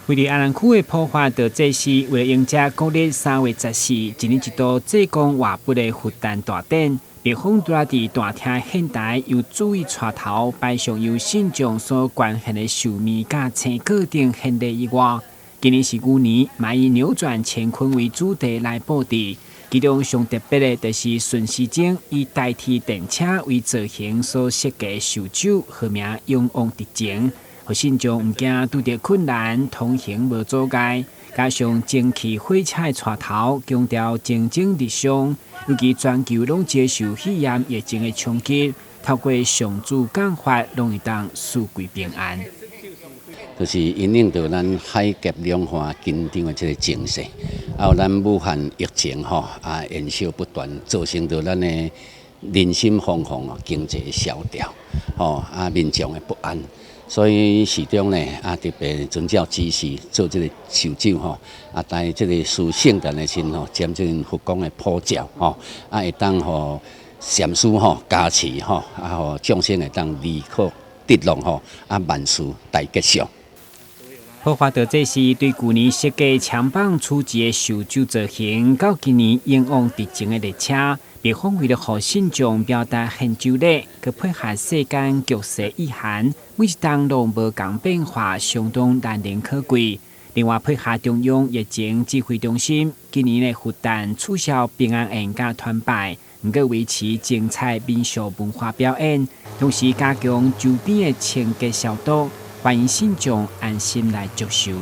位佇阿蘭區的普華道祭司，為了迎接國曆3月14，一年一度濟公活佛的佛誕大典，廟方除了佇大廳獻台由主位帶頭擺上由信眾所捐獻的壽麵佮青果等獻禮以外，今年是牛年，嘛以扭轉乾坤為主題來布置。其中上特別的，就是順時鐘以代替電車為造型所設計壽酒，號名勇往直前。予信眾毋驚拄著困難，通行無阻礙。加上蒸汽火車的帶頭，強調蒸蒸日上，尤其全球攏接受肺炎疫情的衝擊，透過上主降法，攏會當四季平安。就是因應著咱海峽兩岸緊張的這个情勢，還有咱武漢疫情吼啊延續不斷，造成著咱的人心惶惶哦，經濟蕭條，吼啊民眾的不安。所以寺中呢，啊特別遵照指示做這个壽酒吼，啊在這个事聖誕的時吼，瞻這個佛光的普照吼，啊會當予禪師吼加持吼，啊予眾生會當離苦得樂吼，啊萬事大吉祥。普華道祭司對舊年設計長棒處置的壽酒造型，到今年勇往直前的列車，廟方為了予信眾表達獻酒禮，閣配合世間局勢意涵，每一冬攏無仝變化，相當難能可貴。另外配合中央疫情指揮中心，今年的佛誕取消平安宴佮團拜，毋過維持精彩民俗文化表演，同時加強周邊的清潔消毒。歡迎信眾安心來祝壽。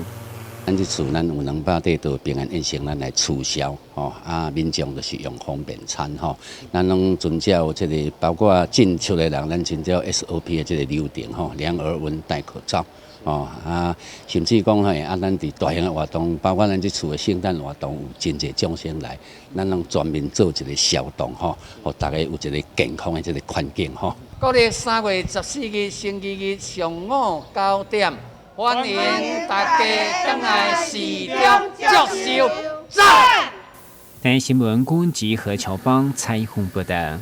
咱這次咱有200塊桌平安宴席，咱來取消吼，啊，民眾就是用方便餐吼，咱攏遵照這个包括進出的人，咱遵照 SOP 的這个流程吼，量額溫、戴口罩，吼啊，甚至講嘿，啊，咱佇大型的活動，包括咱這次的聖誕活動，有真濟眾生來，咱攏全面做一个消毒吼，予大家有一个健康的這个環境吼。國曆3月14日星期日上午9點，歡迎大家轉來寺中祝壽。讚！台視新聞郭文吉何喬邦採訪報道。